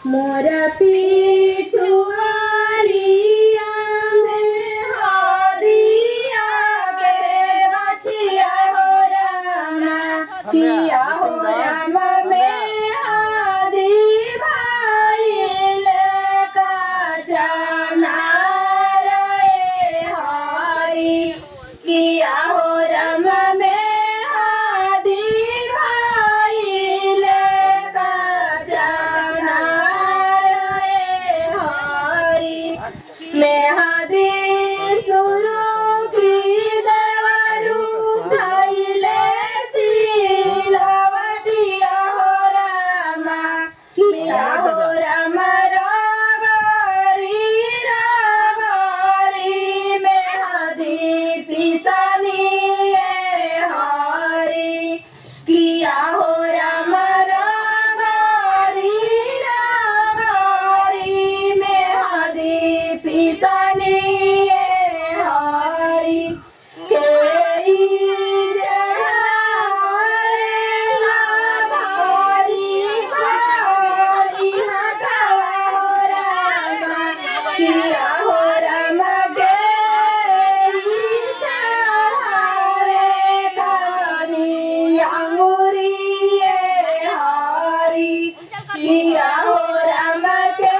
मोर पिछुआरिया में हरिया के गछिया हो रामा, किया हो रामा में हरि भइल कचना रे हरि, किया हो रामा में हरि भइल कचना रे हरि। मेहदी सुरु की देवरु सैले सिलवटिया हो रामा, किया हो रामा रगरी रगरी मेहदी पिसनी हरि, किया हो रामा रगरी रगरी मेहदी पिसनी हरि। के भारी भारी हाथवा हो रामा, किया हो रामा के चढ़ावे कानी अंगुरी हरि, किया हो रामा के